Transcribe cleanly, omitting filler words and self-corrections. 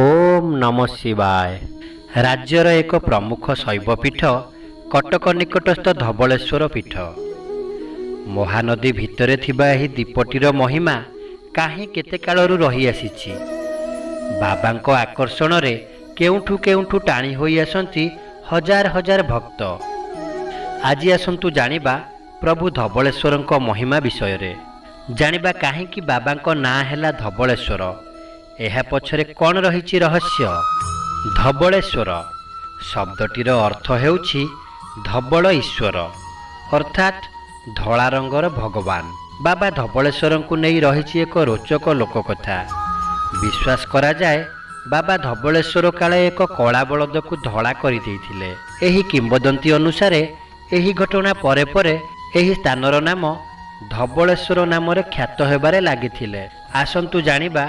ଓମ୍ ନମ ଶିବାୟ। ରାଜ୍ୟର ଏକ ପ୍ରମୁଖ ଶୈବପୀଠ କଟକ ନିକଟସ୍ଥ ଧବଳେଶ୍ୱର ପୀଠ। ମହାନଦୀ ଭିତରେ ଥିବା ଏହି ଦ୍ୱୀପଟିର ମହିମା କାହିଁ କେତେ କାଳରୁ ରହିଆସିଛି। ବାବାଙ୍କ ଆକର୍ଷଣରେ କେଉଁଠୁ କେଉଁଠୁ ଟାଣି ହୋଇ ଆସନ୍ତି ହଜାର ହଜାର ଭକ୍ତ। ଆଜି ଆସନ୍ତୁ ଜାଣିବା ପ୍ରଭୁ ଧବଳେଶ୍ୱରଙ୍କ ମହିମା ବିଷୟରେ। ଜାଣିବା କାହିଁକି ବାବାଙ୍କ ନାଁ ହେଲା ଧବଳେଶ୍ୱର, ଏହା ପଛରେ କ'ଣ ରହିଛି ରହସ୍ୟ। ଧବଳେଶ୍ୱର ଶବ୍ଦଟିର ଅର୍ଥ ହେଉଛି ଧବଳ ଈଶ୍ୱର, ଅର୍ଥାତ୍ ଧଳା ରଙ୍ଗର ଭଗବାନ। ବାବା ଧବଳେଶ୍ୱରଙ୍କୁ ନେଇ ରହିଛି ଏକ ରୋଚକ ଲୋକକଥା। ବିଶ୍ୱାସ କରାଯାଏ, ବାବା ଧବଳେଶ୍ୱର କାଳେ ଏକ କଳା ବଳଦକୁ ଧଳା କରିଦେଇଥିଲେ। ଏହି କିମ୍ବଦନ୍ତୀ ଅନୁସାରେ ଏହି ଘଟଣା ପରେ ପରେ ଏହି ସ୍ଥାନର ନାମ ଧବଳେଶ୍ୱର ନାମରେ ଖ୍ୟାତ ହେବାରେ ଲାଗିଥିଲେ। ଆସନ୍ତୁ ଜାଣିବା